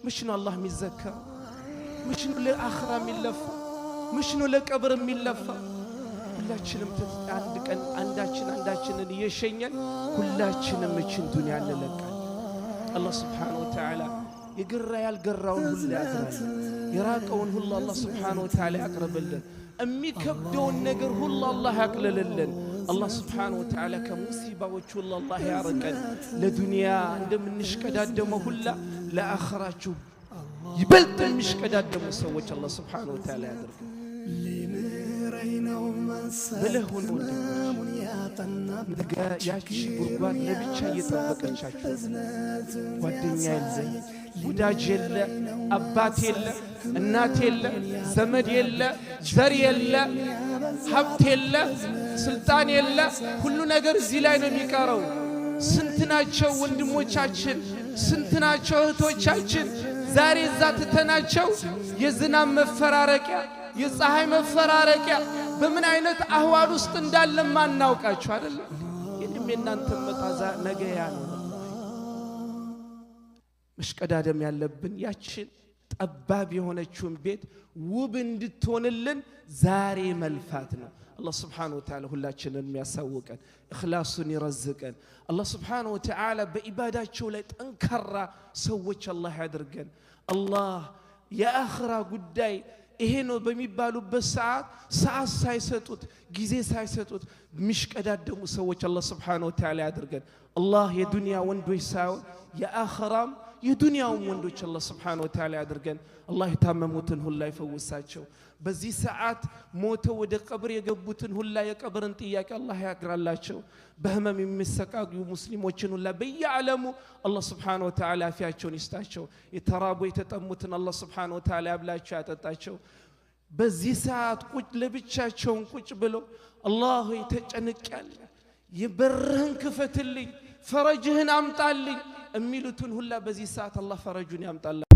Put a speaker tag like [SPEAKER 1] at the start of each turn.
[SPEAKER 1] መች ነው አላህ የሚዘከረው? መች ነው ለአኽራ የሚለፋ? መች ነው ለቀብር የሚለፋ? ሁላችንም አንድ ቀን አንዳችን አንዳችንን እየሸኘን ሁላችንም እችን ዱንያ እንለቃለን። አላህ ስብሓነሁ ወተዓላ የገራ ያልገራውን ሁሉ ያግራልን። የራቀውን ሁሉ አላህ ስብሓነሁ ወተዓላ ያቅርብልን። የሚከብደውን ነገር ሁሉ አላህ ያቅልልልን። አላህ ስብሓነሁ ወተዓላ ከሙሲባዎች ሁሉ አላህ ያርቀን። ለዱንያ እንደምንሽቀዳደመው ሁላ ለአኽራችሁ ይበልጥ የሚሽቀዳደሙ ሰዎች አላህ ስብሓነሁ ወተዓላ ያድርገን። ብልህ ሁኑ ወንድሞች። ነገ ያቺ ጉድጓድ ለብቻ እየጠበቀቻችሁ፣ ጓደኛ የለ፣ ወዳጅ የለ፣ አባት የለ፣ እናት የለ፣ ዘመድ የለ፣ ዘር የለ፣ ሀብት የለ፣ ስልጣን የለ። ሁሉ ነገር እዚህ ላይ ነው የሚቀረው። ስንት ናቸው ወንድሞቻችን፣ ስንት ናቸው እህቶቻችን ዛሬ እዛ ትተናቸው የዝናብ መፈራረቂያ፣ የፀሐይ መፈራረቂያ በምን አይነት አህዋል ውስጥ እንዳለ ማናውቃቸው አይደለም። የኔም የእናንተ መጣዛ ነገ ያ ነው። መሽቀዳደም ያለብን ያችን ጠባብ የሆነችውን ቤት ውብ እንድትሆንልን ዛሬ መልፋት ነው። አላህ ስብሓነሁ ወተዓላ ሁላችንን የሚያሳውቀን እኽላሱን ይረዝቀን። አላህ ስብሓነሁ ወተዓላ በኢባዳቸው ላይ ጠንካራ ሰዎች አላህ ያድርገን። አላህ የአኽራ ጉዳይ ይሄ ነው በሚባሉበት ሰዓት ሰዓት ሳይሰጡት ጊዜ ሳይሰጡት የሚሽቀዳደሙ ሰዎች አላህ ስብሓነሁ ወተዓላ ያድርገን። አላህ የዱንያ ወንዶች ሳይሆን የአኽራም የዱንያውም ወንዶች አላህ ስብሓነሁ ወተዓላ ያድርገን። አላህ የታመሙትን ሁላ ይፈውሳቸው። በዚህ ሰዓት ሞተው ወደ ቀብር የገቡትን ሁላ የቀብርን ጥያቄ አላህ ያግራላቸው። በህመም የሚሰቃዩ ሙስሊሞችን ሁላ በየዓለሙ አላህ ስብሓነሁ ወተዓላ አፊያቸውን ይስጣቸው። የተራቡ የተጠሙትን አላህ ስብሓነሁ ወተዓላ ያብላቸው፣ ያጠጣቸው። በዚህ ሰዓት ቁጭ ለብቻቸውን ቁጭ ብለው አላህ ሆይ ተጨንቄያለሁ፣ የበርህን ክፈትልኝ፣ ፈረጅህን አምጣልኝ የሚሉትን ሁላ በዚህ ሰዓት አላህ ፈረጁን ያምጣላቸው።